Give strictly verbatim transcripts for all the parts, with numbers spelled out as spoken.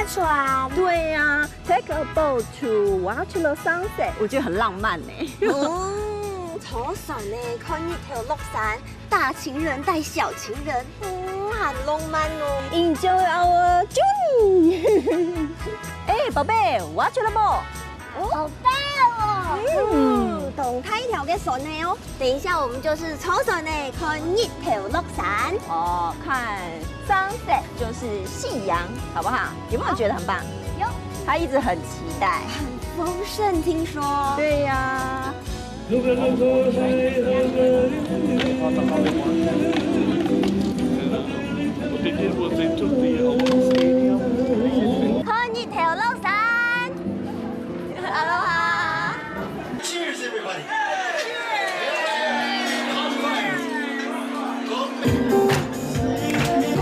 船。对呀，take a boat to watch the sunset，我觉得很浪漫呢。嗯，坐船呢，看日头落山，大情人带小情人，嗯，很浪漫哦。Enjoy our journey。哎，宝贝，watch the boat。好棒哦！嗯，同大条个船呢哦。等一下我们就是坐船呢，看日头落山。哦，看 sunset 就是夕阳，好不好？有没有觉得很棒？有。他一直很期待。很丰盛，听说。对呀。看日头落山。Aloha。Cheers, everybody.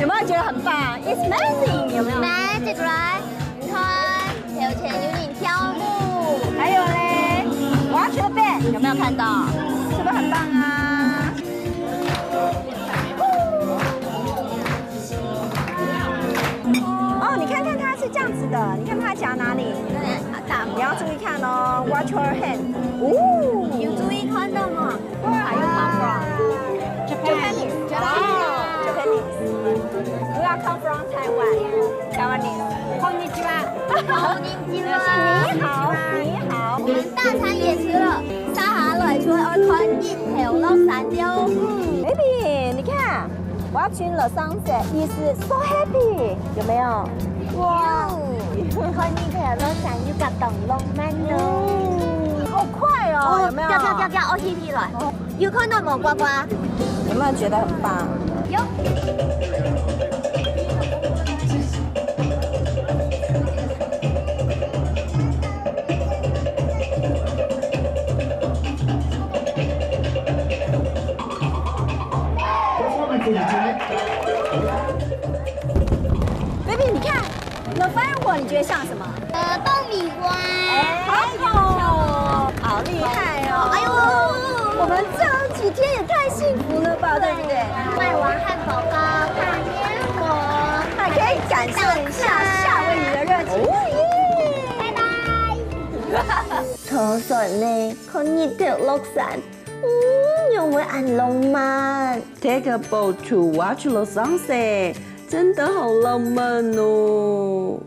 有没有觉得很棒？It's amazing，有没有？ Magic，来，你看，有钱有你跳舞。还有嘞，我要学背，有没有看到？是不是很棒啊？哦，你看看它是这样子的，你看它夹哪里？你要注意看哦，watch your hand。哦，有注意看到吗？Where are you come from? Japanese. Japanese. Japanese. We are come from Taiwan. Taiwanese. こんにちは。こんにちは。你好，你好。我们大餐也吃了，接下来就要看日头落山了。嗯，baby，你看，watching the sunset is so happy，有没有？哇，看日头落山又感到浪漫呢。嗯，好快哦，有没有？掉掉掉掉，O T P了。 有看到无，瓜瓜？有没有觉得很棒？有。Baby，你看，你有发现我？你觉得像什么？ 呃，爆米花。哎，好巧哦，好厉害哦！哎呦，我们这几天也太幸福了吧，对不对？卖完汉堡包，看烟火，还可以感受一下夏威夷的热情。哦耶！拜拜。坐船呢，看日头落山，嗯，仰會恁浪漫。Take a boat to watch the sunset，真的好浪漫哦。